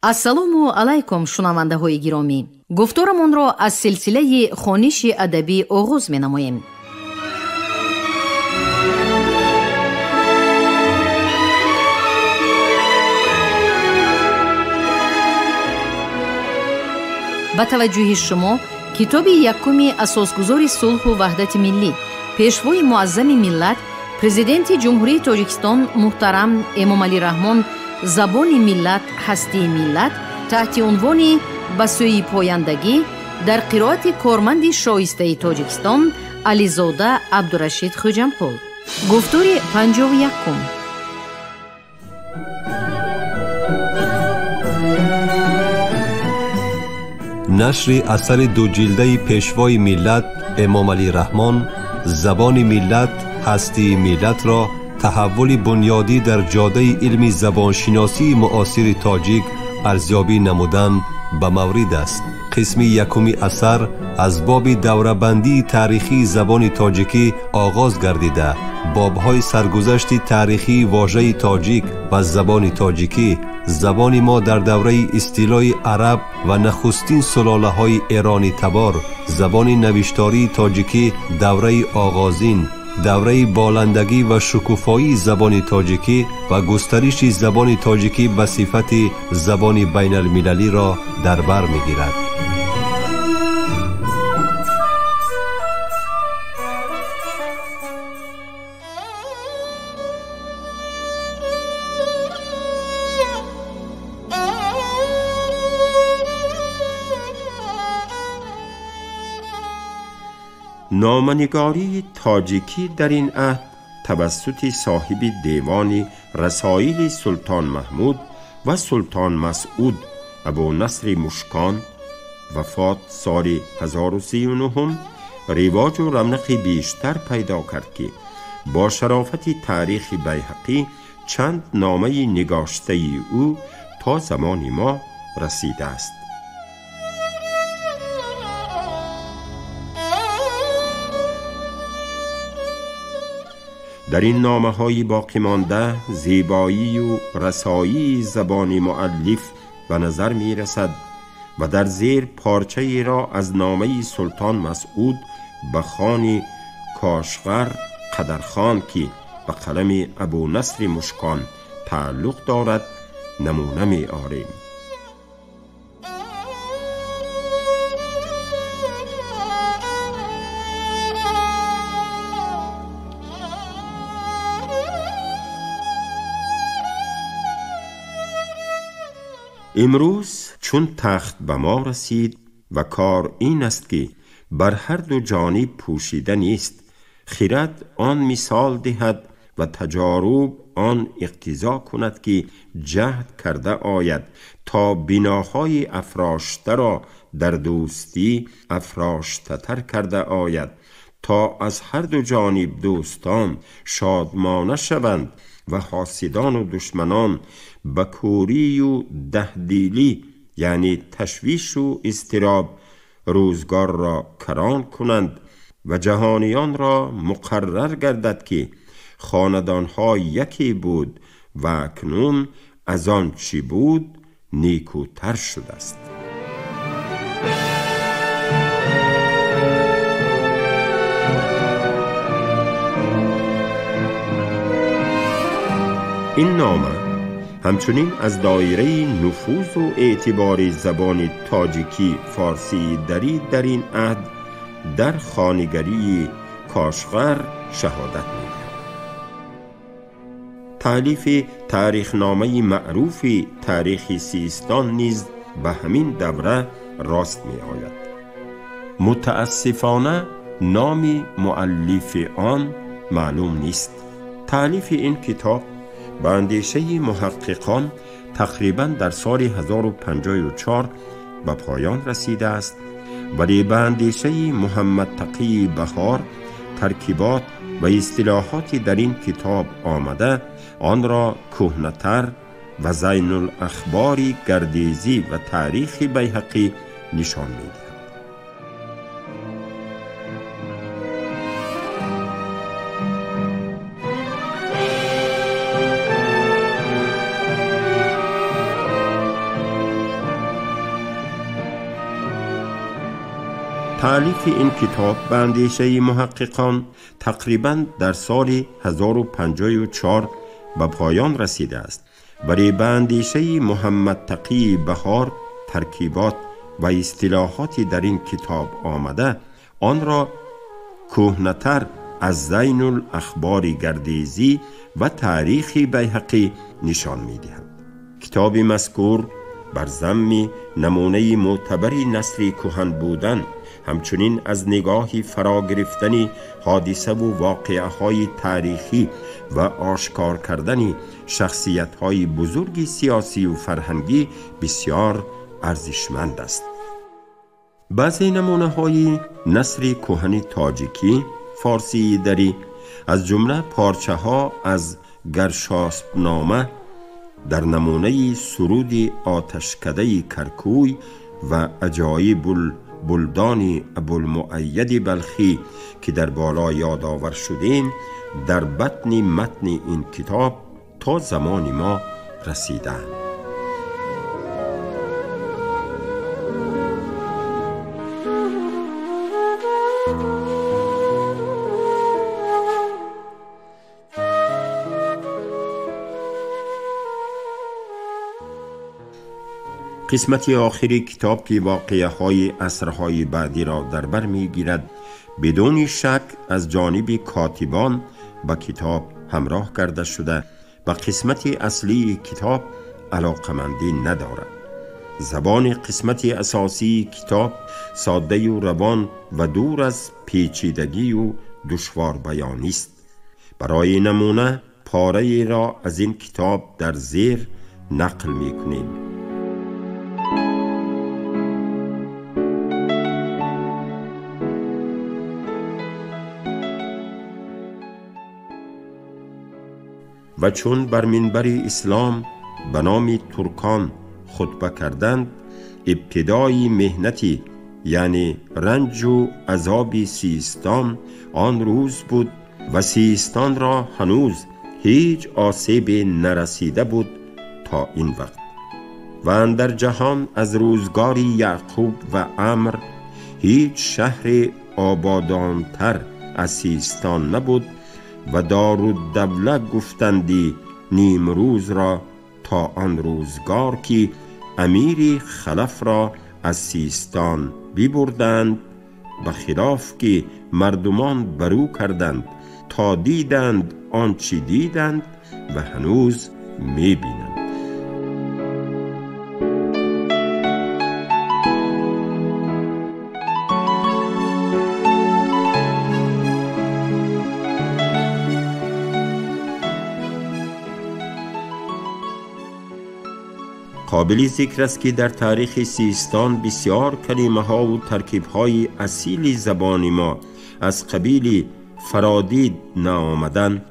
Ассалому алайкум, шунавандаҳои гиромӣ. Гуфторамонро аз силсилаи хониши адабӣ оғоз менамоем. Ба таваҷҷӯҳи шумо китоби якуми асосгузори сулҳу ваҳдати миллӣ, пешвои муаззами миллат, президенти Ҷумҳурии Тоҷикистон муҳтарам Эмомалӣ Раҳмон «Забони миллат, ҳастии миллат» таҳти унвони «Ба сӯи пояндагӣ» дар қироати корманди шоистаи Тоҷикистон Ализода Абдурашид Хӯҷамқул. Гуфтори 51. Нашри асари дуҷилдаи пешвои миллат Эмомалӣ Раҳмон «Забони миллат, ҳастии миллат»-ро таҳаввули бунёдӣ дар ҷодаи илми забоншиносии муосири тоҷик арзёбӣ намудан ба маврид аст. Қисми якуми асар аз боби даврабандии таърихии забони тоҷикӣ оғоз гардида, бобҳои саргузашти таърихии вожаи тоҷик ва забони тоҷикӣ, забони мо дар давраи истилои араб ва нахустин сулолаҳои эронитабор, забони навиштории тоҷикӣ давраи оғозин, давраи боландагӣ ва шукуфоии забони тоҷикӣ ва густариши забони тоҷикӣ ба сифати забони байналмилалиро дар бар мегирад. نامه‌نگاری تاجیکی در این عهد توسط صاحب دیوان رسائل سلطان محمود و سلطان مسعود ابو نصر مشکان وفات سال 1039 رواج و رونق بیشتر پیدا کرد که با شرافت تاریخ بیهقی چند نامه نگاشته او تا زمان ما رسیده است. در این نامه‌های باقی مانده زیبایی و رسایی زبان مؤلف به نظر می رسد و در زیر پارچه‌ای را از نامه سلطان مسعود به خان کاشغر قدرخان که به قلم ابو نصر مشکان تعلق دارد نمونه می آریم. امروز چون تخت به ما رسید و کار این است که بر هر دو جانب پوشیده نیست، خیرت آن مثال دهد و تجارب آن اقتضا کند که جهد کرده آید تا بناهای افراشته را در دوستی افراشته تر کرده آید، تا از هر دو جانب دوستان شادمانه شوند و حاسدان و دشمنان به کوری و دهدیلی، یعنی تشویش و اضطراب، روزگار را کران کنند و جهانیان را مقرر گردد که خاندانها یکی بود و اکنون از آن چی بود نیکوتر شده است. این نامه همچنین از دایره نفوذ و اعتبار زبان تاجیکی فارسی دری در این عهد در خانگری کاشغر شهادت می‌دهد. تألیف تاریخنامه معروف تاریخ سیستان نیز به همین دوره راست می‌آید. متاسفانه نام مؤلف آن معلوم نیست. تألیف این کتاب به اندیشه محققان تقریباً در سال 1054 به پایان رسیده است، ولی به اندیشه محمد تقی بهار ترکیبات و اصطلاحاتی در این کتاب آمده آن را کهنه‌تر و زین الاخبار گردیزی و تاریخ بیهقی نشان می‌دهد. Таълифи ин китоб ба андешаи муҳаққиқон тақрибан дар соли 1054 ба поён расидааст, вале ба андешаи Муҳаммадтақии Баҳор таркибот ва истилоҳоти дар ин китоб омада онро кӯҳнатар аз Зайнулахбори Гардезӣ ва таърихи Байҳақӣ нишон медиҳад. Китоби мазкур бар замми намунаи мӯътабари насри кӯҳан будан, ҳамчунин аз нигоҳи фаро гирифтани ҳодисаву воқеаҳои таърихӣ ва ошкор кардани шахсиятҳои бузурги сиёсию фарҳангӣ бисёр арзишманд аст. Баъзе намунаҳои насри кӯҳани тоҷикӣ, форсии дарӣ, аз ҷумла порчаҳо аз Гаршоспнома дар намунаи суруди оташкадаи Каркӯй ва Аҷоибулбулдони Абулмуайяди Балхӣ, ки дар боло ёдовар шудем, дар батни матни ин китоб то замони мо расидаанд. قسمت آخری کتاب که واقعه‌های عصرهای بعدی را در بر می‌گیرد، بدون شک از جانب کاتبان با کتاب همراه کرده شده و قسمت اصلی کتاب علاقمندی ندارد. زبان قسمت اساسی کتاب ساده و روان و دور از پیچیدگی و دشوار بیانی است. برای نمونه پاره را از این کتاب در زیر نقل می‌کنیم. و چون بر منبر اسلام به نام ترکان خطبه کردند، ابتدای مهنتی یعنی رنج و عذاب سیستان آن روز بود و سیستان را هنوز هیچ آسیب نرسیده بود تا این وقت. و اندر جهان از روزگار یعقوب و عمر هیچ شهر آبادانتر از سیستان نبود و دارالدوله گفتندی نیمروز را تا آن روزگار که امیری خلف را از سیستان ببردند، به خلاف که مردمان برو کردند تا دیدند آنچه دیدند و هنوز میبینند. قابل ذکر است که در تاریخ سیستان بسیار کلمه ها و ترکیب های اصیل زبان ما از قبیل فرادید نآمدن،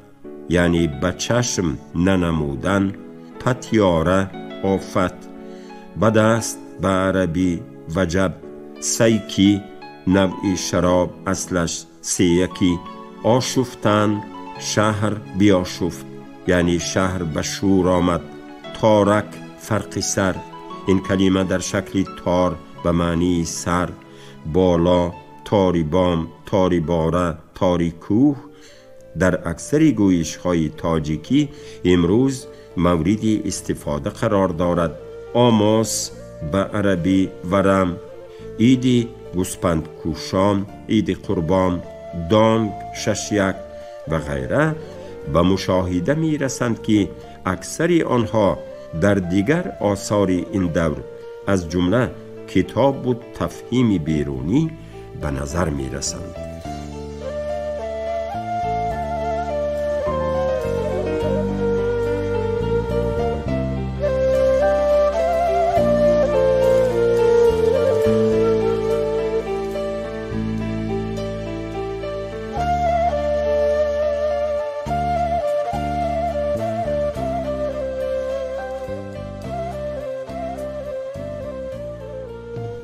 یعنی به چشم ننمودن، پتیاره، آفت، بدست به عربی وجب، سیکی، نوع شراب اصلش سیکی، آشفتن، شهر بیاشفت یعنی شهر به شور آمد، تارک، فرق سر، این کلمه در شکل تار به معنی سر، بالا، تاری بام، تاری باره، تاری کوه در اکثر گویش های تاجیکی امروز مورد استفاده قرار دارد. آماس به عربی ورم، عید گوسپند کوشان، عید قربان، دانگ ششیک و غیره به مشاهده می رسند که اکثر آنها در دیگر آثار این دور از جمله کتاب و تفهیم بیرونی به نظر می رسند.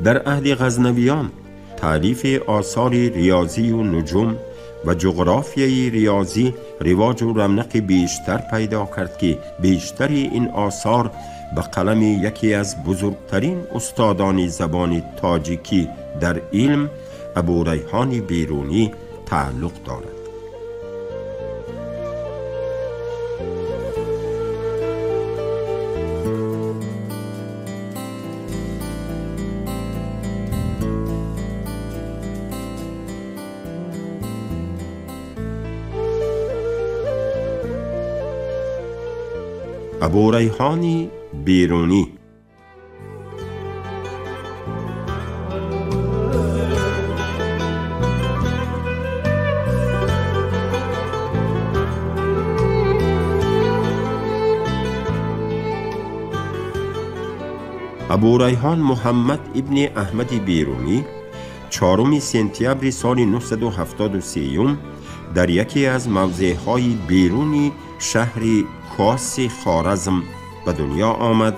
در عهد غزنویان تألیف آثار ریاضی و نجوم و جغرافیای ریاضی رواج و رونق بیشتر پیدا کرد که بیشتر این آثار به قلم یکی از بزرگترین استادان زبان تاجیکی در علم Абӯрайҳони Берунӣ тааллуқ дорад. Абӯрайҳони Берунӣ. Абӯрайҳон Муҳаммад ибни Аҳмади Берунӣ 4 сентябри соли 973 дар яке аз мавзеъҳои беруни шаҳри Коси Хоразм ба дунё омад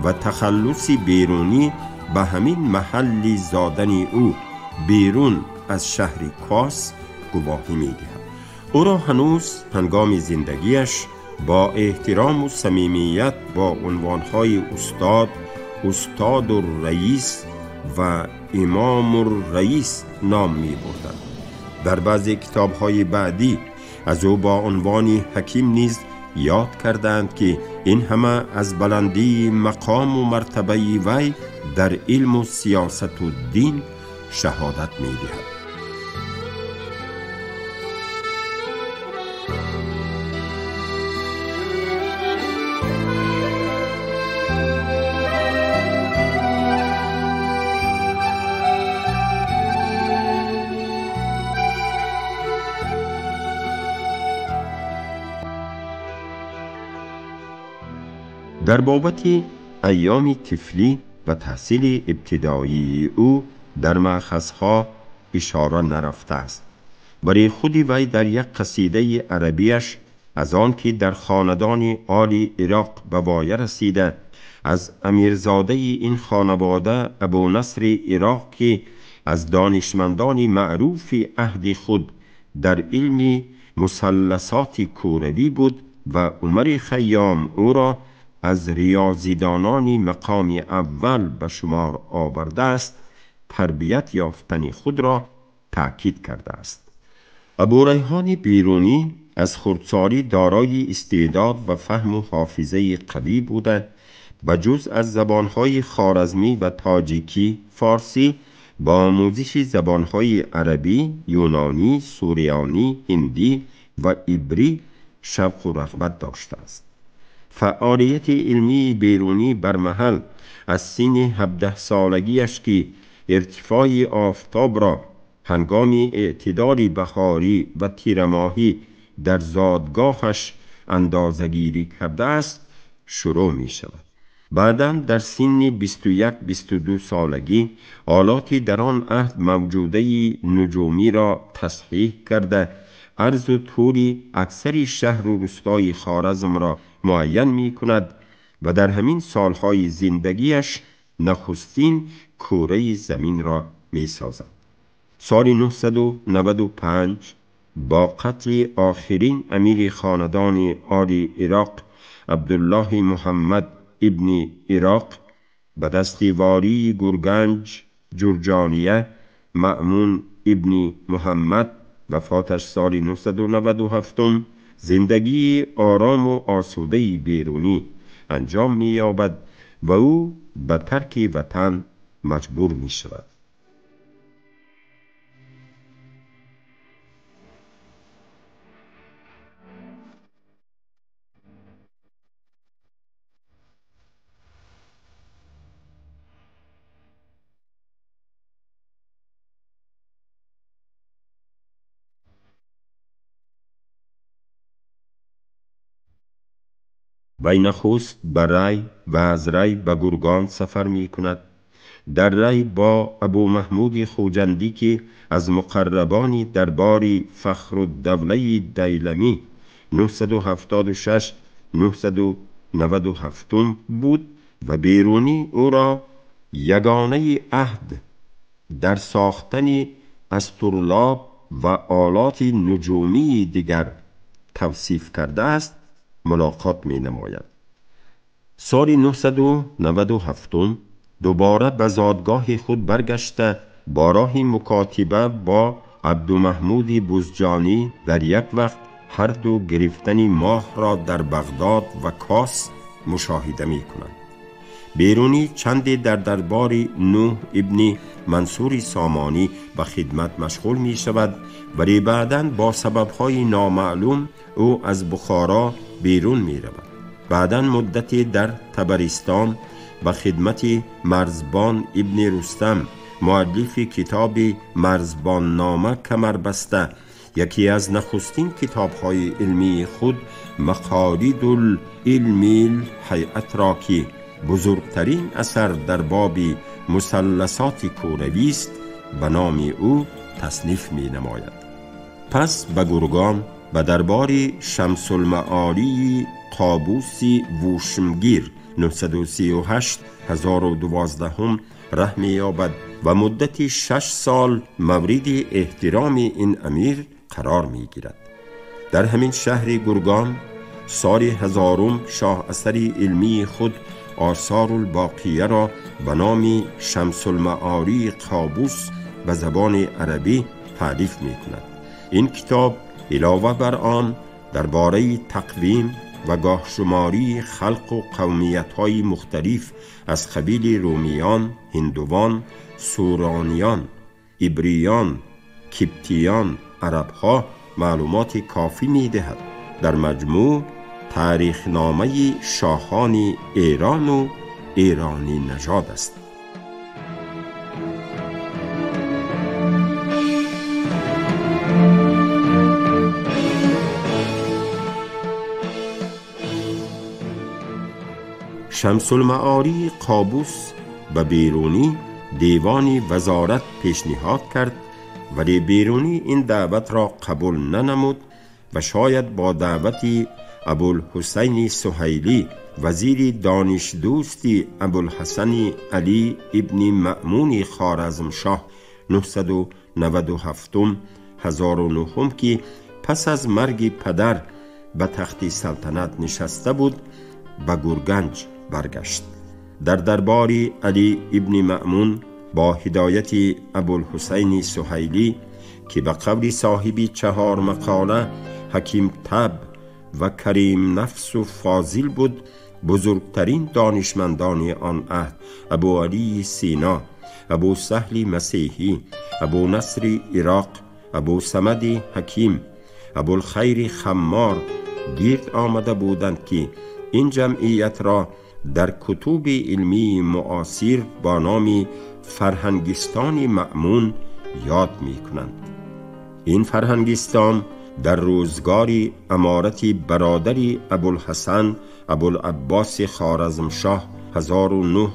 ва тахаллуси Берунӣ ба ҳамин маҳалли зодани ӯ берун аз шаҳри Кос гувоҳӣ медиҳад. Ӯро ҳанӯз ҳангоми зиндагиаш бо эҳтирому самимият бо унвонҳои устод, устодурраис ва имомурраис ном мебурданд. Дар баъзе китобҳои баъдӣ аз ӯ бо унвони ҳаким низ ёд карданд, ки ин ҳама аз баландии мақому мартабаи вай дар илму сиёсату дин шаҳодат медиҳад. Дар бобати айёми тифлӣ ва таҳсили ибтидоии ӯ дар маъхазҳо ишора нарафтааст. Вале худи вай дар як қасидаи арабиаш аз он ки дар хонадони оли Ироқ ба воя расида, аз амирзодаи ин хонавода Абӯнасри Ироқ, ки аз донишмандони маъруфи аҳди худ дар илми мусалласоти куравӣ буд ва Умари Хайём ӯро аз риёзидонони мақоми аввал ба шумор овардааст, тарбият ёфтани худро таъкид кардааст. Абӯрайҳони Берунӣ аз хурдсолӣ дорои истеъдод ва фаҳму ҳофизаи қавӣ буда, ба ҷуз аз забонҳои хоразмӣ ва тоҷикӣ, форсӣ бо омӯзиши забонҳои арабӣ, юнонӣ, суриёнӣ, ҳиндӣ ва ибрӣ шавқу рағбат доштааст. Фаъолияти илмии Берунӣ бармаҳал аз синни 17-солагиаш, ки иртифои офтобро ҳангоми эътидоли баҳорӣ ва тирамоҳӣ дар зодгоҳаш андозагирӣ кардааст, шурӯъ мешавад. Баъдан дар синни 21-22 солагӣ олоти дар он аҳд мавҷудаи нуҷумиро тасҳиҳ карда, арзу тӯли аксари шаҳру рустои Хоразмро муайян мекунад ва дар ҳамин солҳои зиндагиаш нахустин кураи заминро месозад. Соли 995 бо қатли охирин амири хонадони оли Ироқ Абдуллоҳи Муҳаммад ибни Ироқ ба дасти вории Гурганҷ Ҷурҷония Маъмун ибни Муҳаммад вафоташ соли 997 зиндагии орому осудаи Берунӣ анҷом меёбад ва ӯ ба тарки ватан маҷбур мешавад. وی نخست به ری و از ری به گرگان سفر می کند. در ری با ابو محمود خوجندی که از مقربان دربار فخرالدوله دیلمی 976 997 بود و بیرونی او را یگانه عهد در ساختن استرلاب و آلات نجومی دیگر توصیف کرده است ملاقات می نماید. سال 997 دوباره به زادگاه خود برگشته با راه مکاتبه با عبدالمحمود بوزجانی در یک وقت هر دو گرفتن ماه را در بغداد و کاس مشاهده می کنند. بیرونی چندی در دربار نوح ابن منصور سامانی به خدمت مشغول می شود، ولی بعداً با سببهای نامعلوم او از بخارا بیرون می رود. بعداً مدتی در تبرستان به خدمت مرزبان ابن رستم، مؤلف کتاب مرزبان نامه کمر بسته، یکی از نخستین کتاب‌های علمی خود مقالید العلم الهیئت را که بزرگترین اثر در باب مثلثات کوروی است به نام او تصنیف می نماید. پس به گرگان به دربار شمس المعالی قابوس ووشمگیر 938 1012 ره می یابد و مدت 6 سال مورد احترام این امیر قرار می گیرد. در همین شهر گرگان سال 1000 شاه اثر علمی خود آثار الباقیه را به نام شمس المعالی قابوس به زبان عربی تألیف می کند. این کتاب علاوه بر آن درباره تقویم و گاه شماری خلق و قومیت‌های مختلف از قبیل رومیان، هندوان، سورانیان، ایبریان، کپتیان، عربها معلومات کافی می‌دهد. در مجموع تاریخنامه شاهان ایران و ایرانی نژاد است. شمس المعالی قابوس به بیرونی دیوان وزارت پیشنهاد کرد، ولی بیرونی این دعوت را قبول ننمود و شاید با دعوت ابوالحسین سهیلی وزیر دانش دوستی ابوالحسن علی ابن مأمون خوارزمشاه 997 1009 که پس از مرگ پدر به تخت سلطنت نشسته بود به گرگنج برگشت. در دربار علی ابن مأمون با هدایت ابوالحسین سهیلی که به قول صاحب 4 مقاله حکیم طب و کریم نفس و فاضل بود، بزرگترین دانشمندان آن عهد ابو علی سینا، ابو سهل مسیحی، ابو نصر عراق، ابو صمد حکیم، ابوالخیر خمار گرد آمده بودند که این جمعیت را در کتب علمی معاصر با نام فرهنگستان مأمون یاد می کنند. این فرهنگستان در روزگار امارت برادر ابوالحسن ابوالعباس خوارزمشاه 1009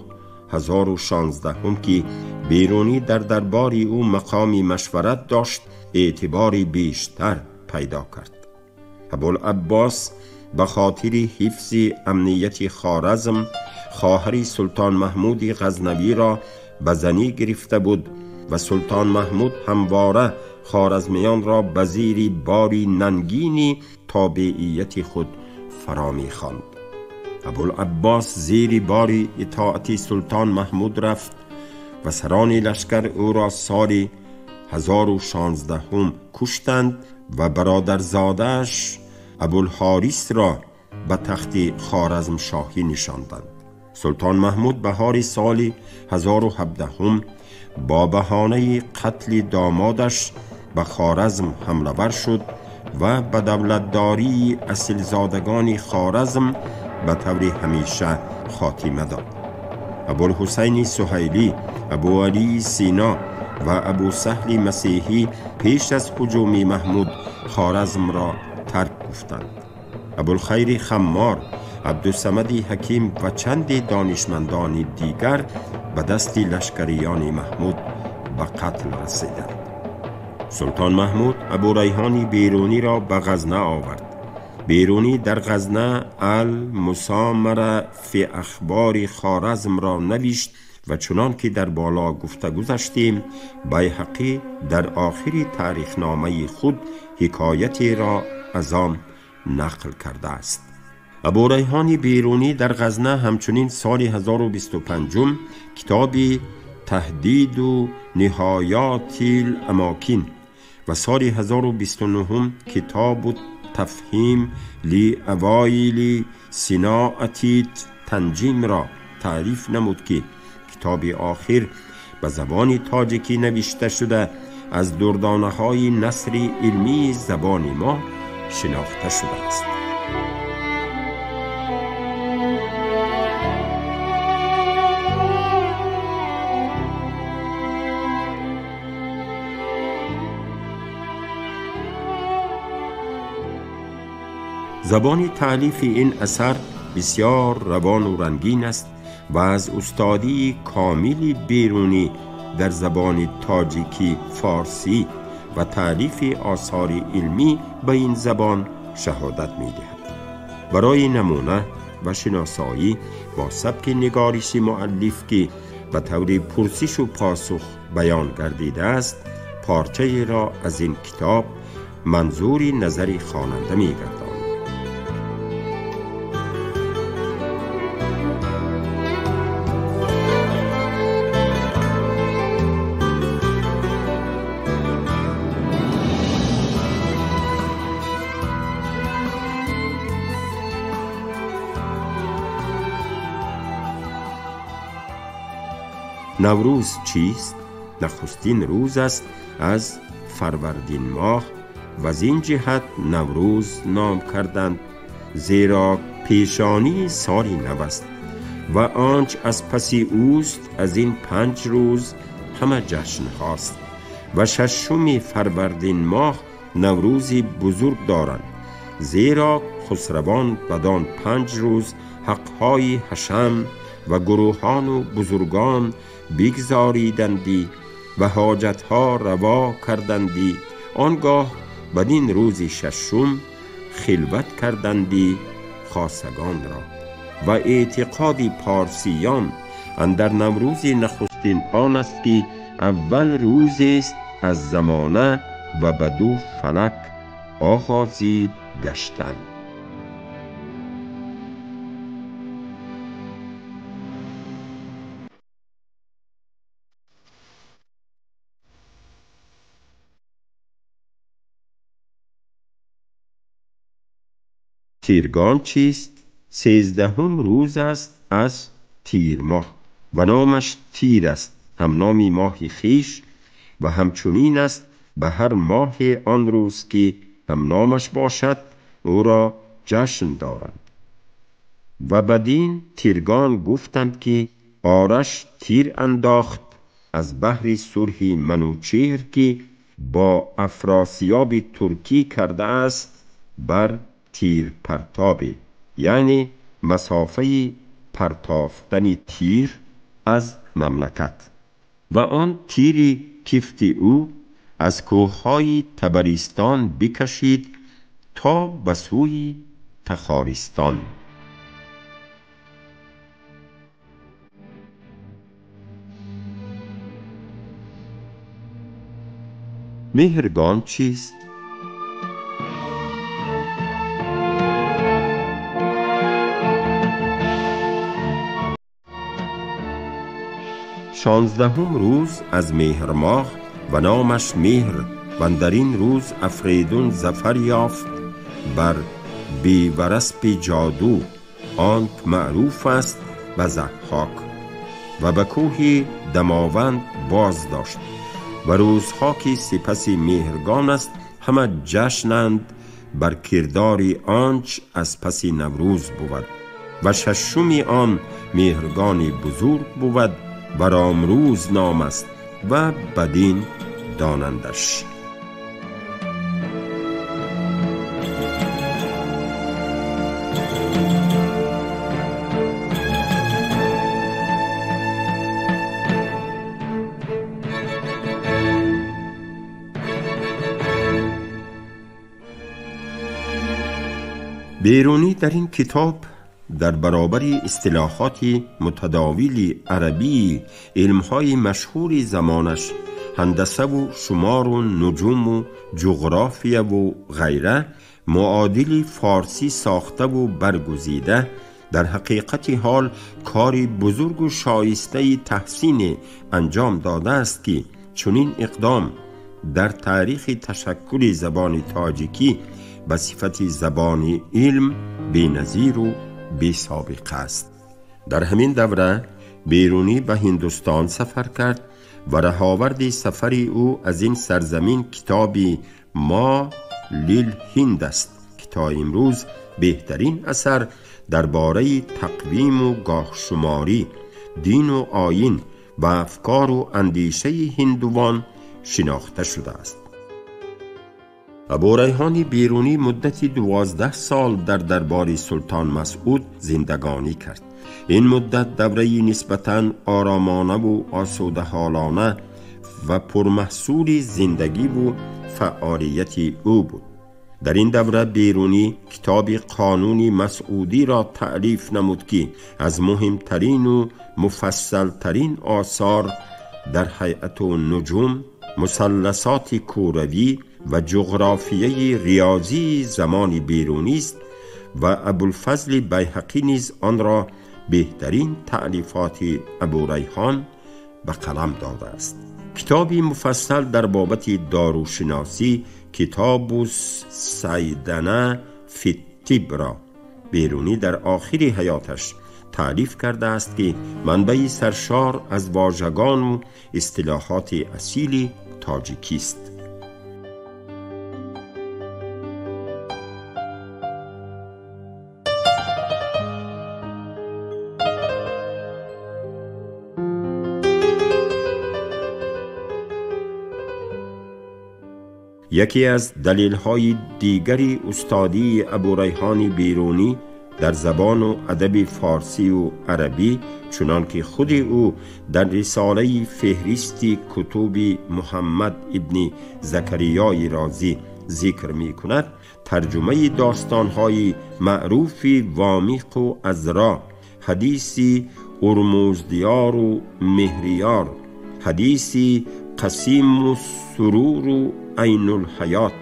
1016 که بیرونی در دربار او مقام مشورت داشت اعتبار بیشتر پیدا کرد. ابوالعباس به خاطر حفظ امنیت خوارزم خواهر سلطان محمود غزنوی را به زنی گرفته بود و سلطان محمود همواره خوارزمیان را به زیر باری ننگینی تابعیت خود فرا می‌خواند. ابوالعباس زیر بار اطاعت سلطان محمود رفت و سران لشکر او را سال 1016 کشتند و برادرزاده‌اش ابوالحارث را به تخت خوارزمشاهی نشاندند. سلطان محمود بهار سال 1017 با بهانه قتل دامادش به خوارزم حمله ور شد و به دولتداری اصیلزادگان خوارزم به طور همیشه خاتمه داد. ابوالحسین سهیلی، ابو علی سینا و ابو سهل مسیحی پیش از هجوم محمود خوارزم را ترک گفتند. ابوالخیر خمار، عبدالصمد حکیم و چند دانشمندان دیگر به دست لشکریان محمود به قتل رسیدند. سلطان محمود ابو ریحان بیرونی را به غزنه آورد. بیرونی در غزنه المسامره فی اخبار خوارزم را نوشت و چنان که در بالا گفته گذشتیم بیهقی در آخر تاریخنامه خود حکایتی را از آن نقل کرده است. ابو ریحان بیرونی در غزنه همچنین سال 1025 کتاب تهدید و نهایات الاماکن و سال 1029 کتاب تفهیم لأوایل صناعت تنجیم را تعریف نمود که کتاب آخر به زبان تاجیکی نوشته شده از دردانه‌های نثر علمی زبان ما شناخته شده است. زبان تألیف این اثر بسیار روان و رنگین است و از استادی کامل بیرونی در زبان تاجیکی فارسی و تألیف آثار علمی به این زبان شهادت می‌دهد. برای نمونه و شناسایی با سبک نگارش مؤلف که به طور پرسش و پاسخ بیان گردیده است، پارچه را از این کتاب منظور نظر خواننده می‌گرداند. نوروز چیست؟ نخستین روز است از فروردین ماه و از این جهت نوروز نام کردند، زیرا پیشانی سال نو است و آنچ از پس اوست از این 5 روز همه جشن هاست و ششم فروردین ماه نوروزی بزرگ دارند، زیرا خسروان بدان 5 روز حقهای حشم و گروهان و بزرگان بگذاریدندی و حاجتها روا کردندی. آنگاه بدین روز ششم خلوت کردندی خاصگان را. و اعتقاد پارسیان اندر نوروز نخستین آن است که اول روز است از زمانه و بدو فلک آغازید گشتن. تیرگان چیست؟ 13 روز است از تیر ماه و نامش تیر است، هم نامی ماه خیش و همچنین است به هر ماه آن روز که هم نامش باشد او را جشن دارند. و بدین تیرگان گفتند که آرش تیر انداخت از بحر صلح منوچهر که با افراسیاب ترکی کرده است بر تیر پرتابی، یعنی مسافه پرتافتن تیر از مملکت. و آن تیر کفت او از کوههای تبرستان بکشید تا به سوی تخارستان. مهرگان چیست؟ شانزدهم روز از مهر ماه و نامش مهر و در این روز افریدون ظفر یافت بر بیورسپ جادو، آنک معروف است به ضحاک، و به کوه دماوند باز داشت. و روزها که سپس مهرگان است همه جشنند بر کردار آنچ از پس نوروز بود. و ششم آن مهرگان بزرگ بود و رامروز نام است و بدین دانندش. بیرونی در این کتاب در برابر اصطلاحات متداول عربی علمهای مشهور زمانش، هندسه و شمار و نجوم و جغرافیا و غیره، معادل فارسی ساخته و برگزیده در حقیقت حال کاری بزرگ و شایسته تحسین انجام داده است که چنین اقدام در تاریخ تشکل زبان تاجیکی به صفت زبان علم بی‌نظیر و بی‌سابقه است. در همین دوره بیرونی به هندوستان سفر کرد و رهاورد سفر او از این سرزمین کتابی ما لیل هند است که تا امروز بهترین اثر درباره تقویم و گاه شماری، دین و آیین و افکار و اندیشه هندوان شناخته شده است. ابوریحان بیرونی مدت 12 سال در دربار سلطان مسعود زندگانی کرد. این مدت دوره نسبتاً آرامانه و آسوده حالانه و پرمحصول زندگی و فعالیت او بود. در این دوره بیرونی کتاب قانون مسعودی را تألیف نمود که از مهمترین و مفصلترین آثار در هیئت و نجوم، مثلثات کوروی و جغرافیه ریاضی زمان بیرونی است و ابوالفضل بیهقی نیز آن را بهترین تألیفات ابوریحان به قلم داده است. کتابی مفصل در بابت داروشناسی، کتاب سیدنه فی الطب را بیرونی در آخر حیاتش تألیف کرده است که منبع سرشار از واژگان و اصطلاحات اصیل تاجیکی است. یکی از دلیل‌های دیگری استادی ابوریحان بیرونی در زبان و ادب فارسی و عربی، چنان که خود او در رساله فهرست کتب محمد ابن زکریای رازی ذکر می کند، ترجمه داستان‌های معروف وامیق و عذرا، حدیث ارموزدیار و مهریار، حدیث قسیم و سرور و عین الحیات،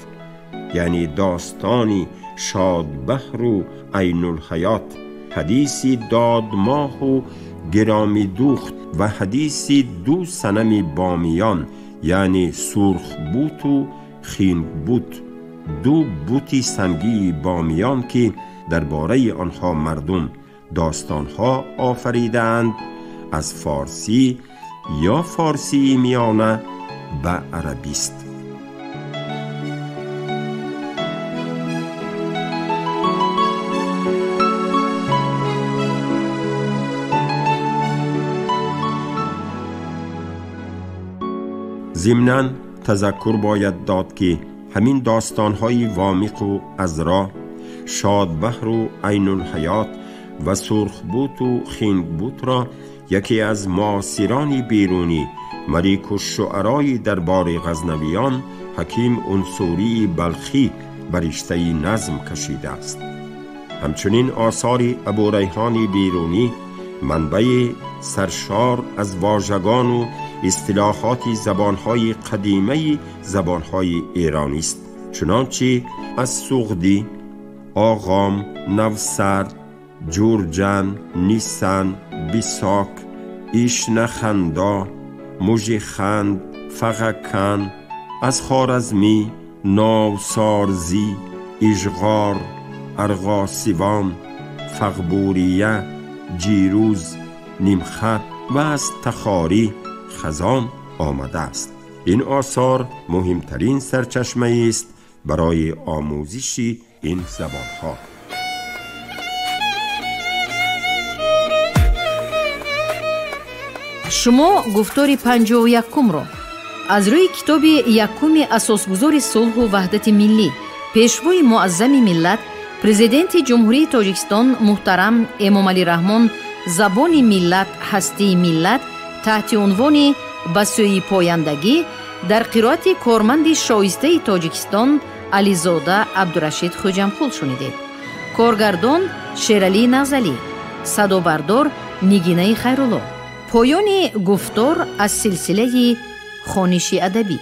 یعنی داستانی شادبهر و عین الحیات، حدیث دادماه و گرامی دوخت و حدیث دو صنم بامیان، یعنی سرخ بوت و خینگ بوت، دو بوت سنگی بامیان که درباره آنها مردم داستانها آفریدند، از فارسی یا فارسی میانه به عربی است. ضمناً تذکر باید داد که همین داستان‌های وامیق و عذرا، شادبهر و عین الحیات و سرخبوت و خینگبوت را یکی از معاصران بیرونی، ملک الشعرای دربار غزنویان، حکیم عنصری بلخی، بر رشته نظم کشیده است. همچنین آثار ابوریحان بیرونی منبع سرشار از واژگان و اصطلاحات زبان‌های قدیمه زبان‌های ایرانی است، چنانچه از سغدی، آغام، نوسرد، جورجن، نیسان، بیساک، ایشنخندا، مژخند، فغکن، از خوارزمی، ناوسارزی، ایژغار، ارغاسیوان، فغبوریه، جیروز، نیمخط و از تخاری، خزان آمده است. این آثار مهمترین سرچشمه است برای آموزش این زبانها. Шумо гуфтори 51-ро аз рӯи китоби якуми асосгузори сулҳу ваҳдати миллӣ, пешвои муаззами миллат, президенти Ҷумҳурии Тоҷикистон муҳтарам Эмомалӣ Раҳмон «Забони миллат, ҳастии миллат» таҳти унвони «Ба сӯи пояндагӣ» дар қироати корманди шоистаи Тоҷикистон Ализода Абдурашид Хӯҷамқул шунидед. Коргардон Шералӣ Назалӣ, садобардор Нигинаи Хайрулло. Поёни гуфтор аз силсилаи хониши адабӣ.